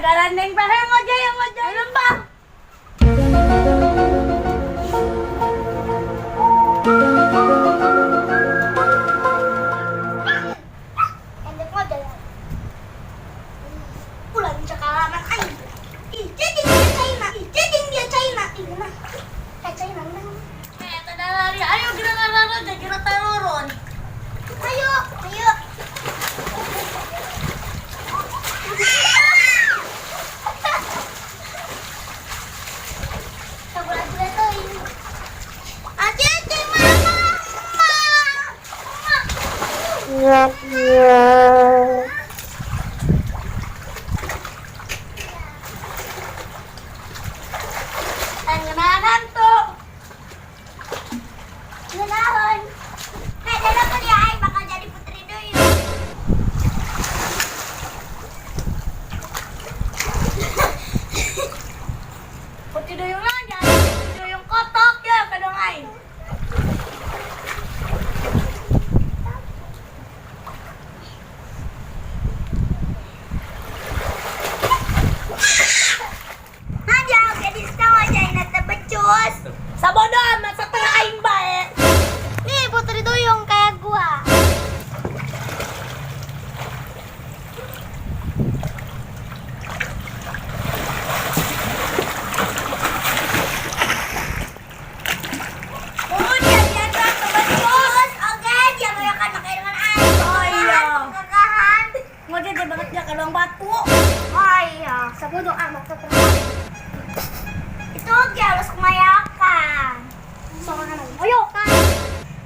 Garandeng pa hey ngojay ngojay lembang. Endek ngojay. Ulah bisa kalaman aing. Ih, cacing dia China. Ih, cacing dia China. Ih, mah. Eh, China mah. Eh, tada lari. Ayo gerak gerak gerak turun. Ayo, ayo. Sabulan-bulan teuing. Aceh, aceh, mama. Mama. Ngenahan tuh. Ngenahan. Hei, dadah ke dia, aing bakal jadi putri duyung. Putri duyung aja. Putri duyung kotok ya kadang aing. Aja, gadis tahu aja ini teh becus. Sabodo amat setengah aing bae. Nih putri duyung kayak gua. Oh, dia dia Becus, oke, dia makan pakai dengan air. Oh, iya. Kekahan. Ngojek dia banget dia kadang batu. Oh iya, sabodo amat setengah. Itu dia harus kemayakan. Soalnya moyokan.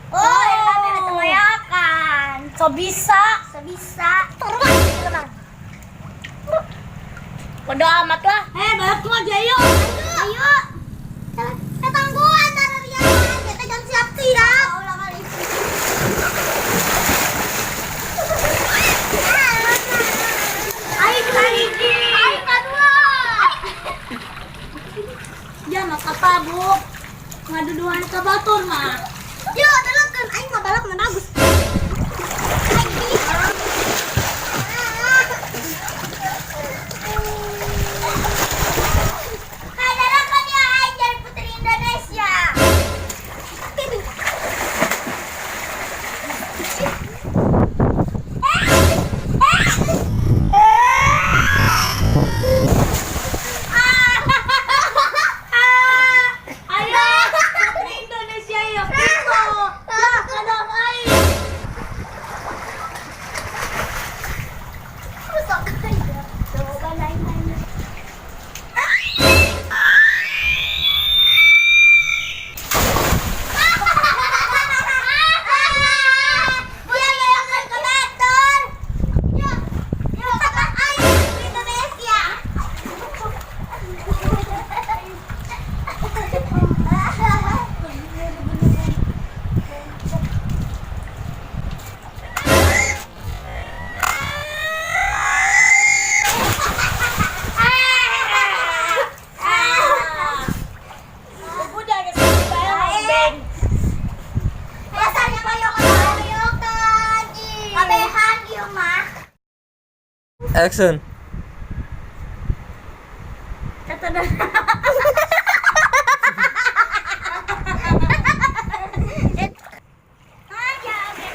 Oh, yang kami oh. Kemayakan. So bisa. Sebisa. Turun lah. Bodo amat lah. Eh, balap ngojek yuk. Ayo. Eh, tangguhan tadi ya. Kita jangan siap-siap. Ulang kali. Aing kahiji. Ayo kedua. Ya mah katabuk. Ngaduduhan ka batur mah. Yo, dalangkeun aing mah balap mah bagus. Aing pilih. Hai, dalangkeun ya aing jadi putri Indonesia. Ayo, putri Indonesia ya gitu. Ya kadang aing. Rusak aja. Coba lain-lain. Buaya kalkulator. Ya, ya, ayo Indonesia. Ibu jangan sebut ben. Dasarnya mayokan, mayokan. Kabehan ieu mah. Action. Kata dah. Aja, oke.